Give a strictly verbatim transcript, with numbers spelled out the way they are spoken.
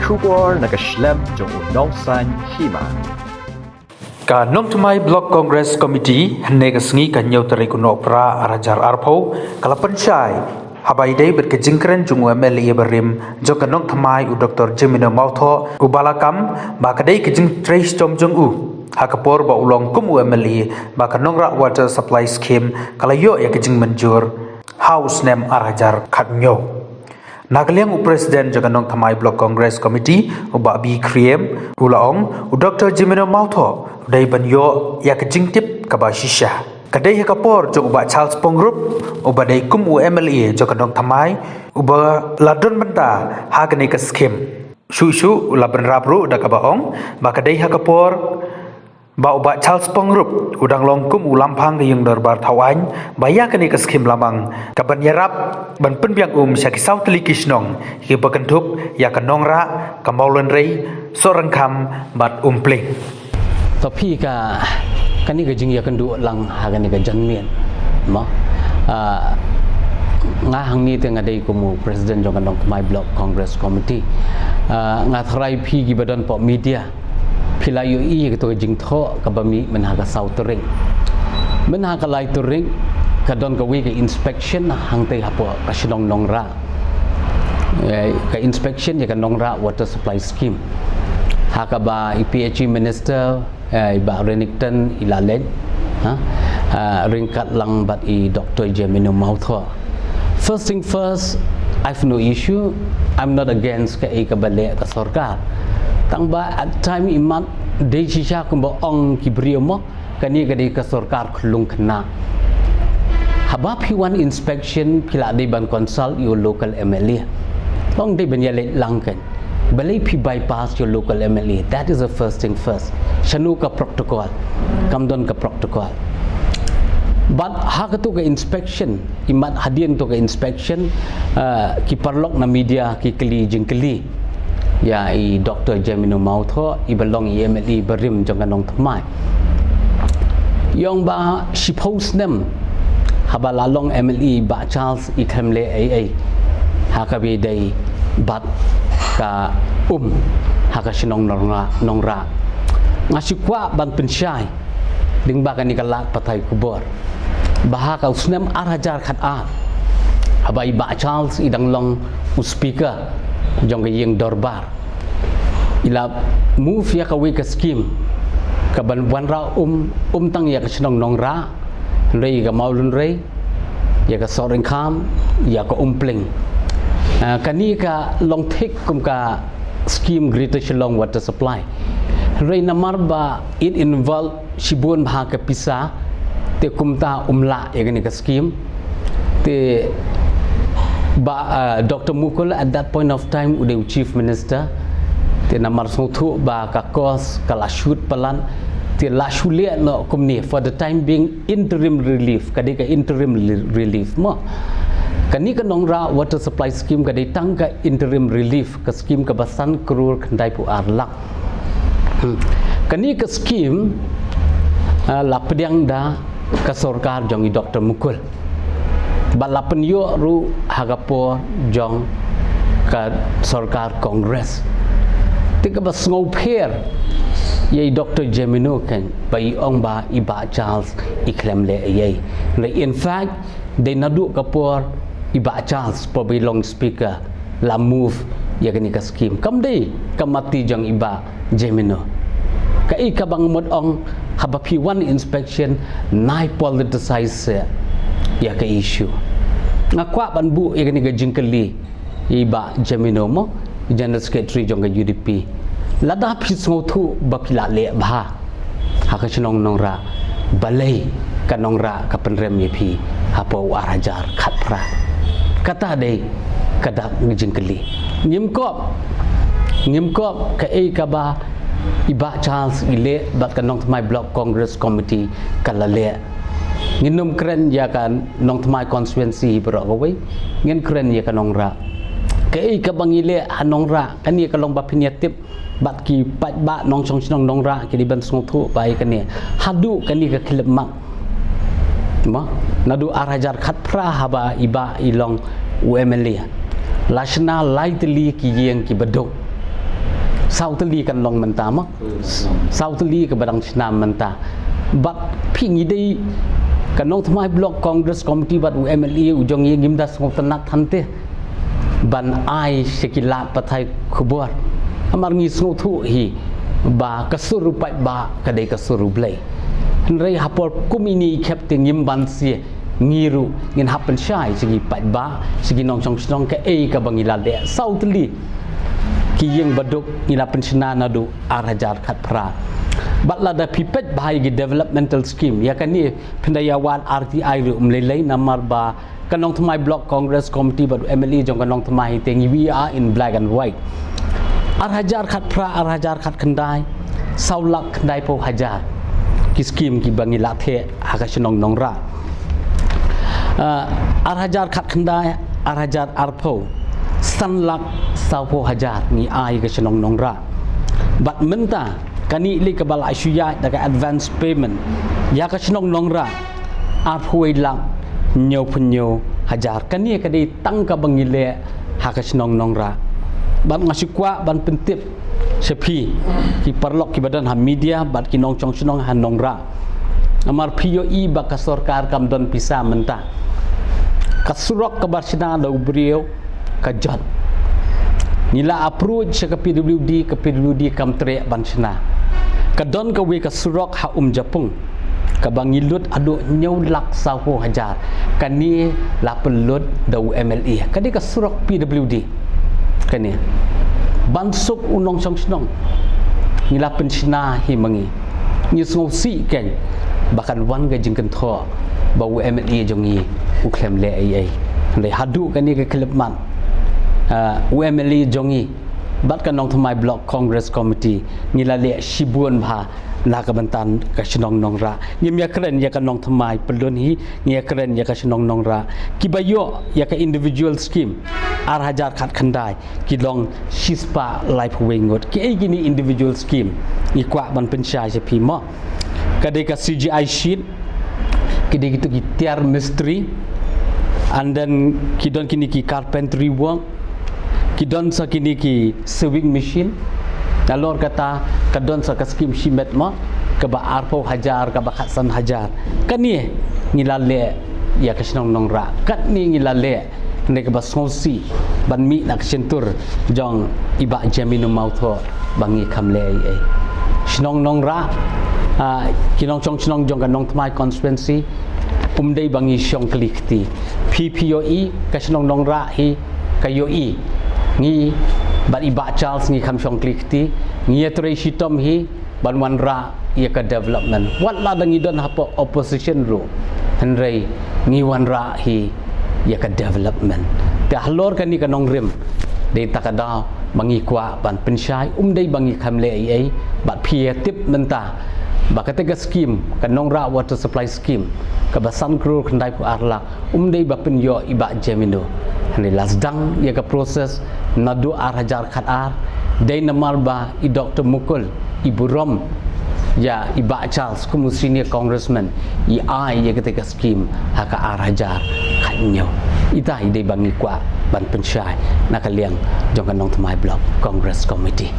Khubor na ka shlem jong u Nongsaiñ Hima. Ka Nongthymmai Block Congress Committee, hynne ka sngi ka hynñiew tarik u Nohprah ar hajar arphew, ka la pynshai haba ïadei bad ka jingkren jong u M L A barim jong ka Nongthymmai u Doctor Jemino Mawthoh, uba la kam ba ka dei ka jingtrei shitom jong u ha ka por ba u long kum u M L A ba ka Nongrah Water Supply Scheme ka la ïoh ïa ka jingmynjur ha u snem ar hajar khathynñiew. Na ka liang u President jong ka Nongthymmai Block Congress Committee, u Bah B Khriem, u la ong, u Doctor Jemino Mawthoh u dei ban ïoh ïa ka jingtip kaba shisha. Ka dei ha ka por jong u Bah Charles Pongrup, uba dei kum u M L A jong ka Nongthymmai, uba la don bynta ha kane ka skim. Shuh shuh u la bynrap ruh da kaba ong ba ka dei ha ka por ba u Bah Charles Pongrup u dang long kum u lamphang ka ïing dorbar thawaiñ ba ïa kane ka skim la mang ka ban ïarap ban pynbiang um sha ki saw tylli ki shnong kiba kynthup ïa ka Nongrah, ka Mawlynrei, Sohryngkham bad Umpling. To phi ka, kane ka jingïakynduh lang ha kane ka janmiet. Mo. Ah, nga hangne te nga dei kum u President jong ka Nongthymmai Block Congress Committee. Ah, nga tharai phi kiba don hapoh media, phi la ïohi ïa kato ka jingthoh kaba mih mynha ka saw tarik. Mynha ka lai tarik ka don kawei ka inspection hangtei hapoh ka shnong Nongrah. Eh, ka inspection ïa ka Nongrah Water Supply Scheme, ha kaba i P H E Minister, eh, i Bah Renikton i la leit, ha, eh, ryngkat lang bad i Doctor Jemino Mawthoh. First thing first, I've no issue. I'm not against kaei kaba leh ka sorkar. Tangba at time imat dei shisha kumba ong ki briew mo, kane ka dei ka sorkar khyllung khynnah. Haba phi wan inspection phi la dei ban consult ïa u local M L A. Long dei ban ïaleit lang kan. Balei phi bypass ïa u local M L A? That is the first thing first. Shano ka protocol? Kam don ka protocol. Bad ha kato ka inspection, imat hadien to ka inspection, eh, ki paralok na media ki kylli jingkylli ïa i Doctor Jemino Mawthoh, iba long i M L A barim jong ka Nongthymmai. Ïa ong ba shiphew snem haba la long M L A i Bah Charles i khlem leh ei ei ha kaba ïadei bad ka um ha ka shnong Nongrah, Nongrah. Nga shu kwah ban pynshai lyngba kane ka lad pathai khubor ba ha ka u snem ar hajar khatar, haba i Bah Charles i dang long u speaker jong ka ïing dorbar, i la move ïa kawei ka skim kaban wanrah um, ym tang ïa ka shnong Nongrah, hynrei ïa ka Mawlynrei, ïa ka Sohryngkham, ïa ka Umpling. Ah, kane ka long thik kum ka skim Greater Shillong Water Supply. Hynrei namar ba it involve shibun bha ka pisa, te kumta um lah ïa kane ka skim. Te Bah, ah, Doctor Mukul at that point of time u dei u Chief Minister. Te namar sngewthuh ba ka cost ka la shu palat, te la shu leh noh kumne for the time being, interim relief, ka dei ka interim li-, relief mo. Kane ka Nongrah Water Supply Scheme ka dei tang ka interim relief, ka skim kaba san klur khyndai phew ar lak. Hmm. Kane ka skim, ah, la pdiang da ka sorkar jong i Doctor Mukul. Bad la pynïoh ruh ha ka por jong ka sorkar Congress. Te kaba sngewpher ïa i Doctor Jemino kan ba i ong ba i Bah Charles i khlem leh ei ei. In fact, dei naduh ka por i Bah Charles por ba i long speaker la move ïa kane ka skim. Kam dei ka mati jong i Bah Jemino. Kaei kaba nga mut ong, haba phi wan inspection, nai politicize ïa ka issue. Nga kwah ban buh ïa kane ka jingkylli ïa i Bah Jemino mo, General Secretary jong ka U D P. Lada phi sngewthuh ba phi la leh bha ha ka shnong Nongrah, balei ka Nongrah ka pynrem ïa phi hapoh u ar hajar khatphra? Kata dei ka dak jingkylli. Ngim kop, ngim kop kaei kaba i Bah Charles i leh bad ka Nongthymmai Block Congress Committee ka la leh. Ngin ym kren ïa ka Nongthymmai constituency baroh kawei, ngin kren ïa ka Nongrah. Kaei kaba ngi leh ha Nongrah, kane ka long ba phin ïa tip bad ki paidbah nongshong shnong Nongrah ki dei ban sngewthuh ba ïa kane. Haduh kane ka khyllipmat, mo, naduh ar hajar khatphra haba i Bah i long u M L A, la shna lai tylli ki ïing kiba duk. Saw tylli kan long mynta mo. Saw tylli kaba dang shna mynta. Bad phi ngi dei ka Nongthymmai Block Congress Committee bad u M L A u jong ngi ngim da sngewtynnat hangtei ban ai sha ki lad pathai khubor. Namar ngi sngewthuh hi ba ka sur u paidbah ka dei ka sur u Blei. Hynrei ha por kum ine i khep te ngim banse, ngi ruh ngin hap pynshai sha ki paidbah, sha ki nongshong shnong kaei kaba ngi la leh. Saw tylli ki ïing baduk ngi la pynshna naduh ar hajar khatphra. Bad lada phi peit bha ïa ki developmental scheme, ïa kane phin da ïa wad R T I ruh ym lei lei, namar ba ka Nongthymmai Block Congress Committee bad u M L A jong ka Nongthymmai hi te ngi, we are in black and white. Ar hajar khatphra, ar hajar khatkhyndai, saw lak khyndaiphew hajar ki scheme kiba ngi la theh ha ka shnong Nongrah. Ah, ar hajar khatkhyndai, ar hajar arphew, san lak sawphew hajar ngi ai ka shnong Nongrah. Bad mynta kane lei kaba la shu ïaid da ka advance payment ïa ka shnong Nongrah, arphew wei lak hynñiewphew hynñiew hajar. Kane ka dei tang kaba ngi leh ha ka shnong Nongrah. Bad nga shu kwah ban pyntip sha phi ki paralok kiba don ha media bad ki nongshong shnong ha Nongrah. Namar phi ïohi ba ka sorkar kam don pisa mynta. Ka surok kaba shna da u briew ka jot. Ngi la approach sha ka P W D, ka P W D kam treh ban shna. Ka don kawei ka surok ha Umjapung kaba ngi lut haduh hynñiew lak sawphew hajar. Kane la pynlut da u M L A. Ka dei ka surok P W D. Kane ban suk u nongshong shnong ngi la pynshna hi ma ngi. Ngi sngewsih kein ba kan wan ka jingkynthoh ba u M L A jong ngi u khlem leh ei ei. Hynrei haduh kane ka khyllipmat, ah, u M L A jong ngi bad ka Nongthymmai Block Congress Committee ngi la leh shibun bha na ka bynta ka shnong Nongrah. Ngim ïakren ïa ka Nongthymmai pyllun hi, ngi ïakren ïa ka shnong Nongrah. Kiba ïoh ïa ka individual scheme ar hajar khatkhyndai ki long shispah laiphew wei ngut. Kiei kine individual scheme? Ngi kwah ban pynshai sha phi mo. Ka dei ka C G I sheet, ki dei kito ki tiar mistri, and then ki don kine ki carpentry work, ki don sa kine ki sewing machine. Nalor kata ka don sa ka scheme shimet mo, kaba arphew hajar, kaba khatsan hajar. Kane ngi la leh ïa ka shnong Nongrah. Katne ngi la leh. Hynrei kaba sngewsih ban mih na ka shyntur jong i Bah Jemino Mawthoh ba ngi kham leh ei ei. Shnong Nongrah, ah, ki nongshong shnong jong ka Nongthymmai constituency, um dei ba ngi shong kli kti. Phi phi ïohi ka shnong Nongrah hi ka ïohi. Ngi bad i Bah Charles ngi kham shong kli kti. Ngi ïatrei shitom hi ban wanrah ïa ka development. Wat la da ngi don hapoh opposition ruh, hynrei ngi wanrah hi ïa ka development. Te halor kane ka nongrim, dei ta ka daw ba ngi kwah ban pynshai, um dei ba ngi kham leh ei ei. Bad phi ïa tip mynta ba kata ka scheme, ka Nongrah Water Supply Scheme, kaba san klur khyndaiphew ar lak, um dei ba pynïoh i Bah Jemino. Hynrei la sdang ïa ka process naduh ar hajar khatar. Dei namar ba i Doktor Mukul i burom ïa i Bah Charles kum u senior congressman, i ai ïa kata ka scheme ha ka ar hajar khathynñiew. Ita i dei ba ngi kwah ban pynshai na ka liang jong ka Nongthymmai Block Congress Committee.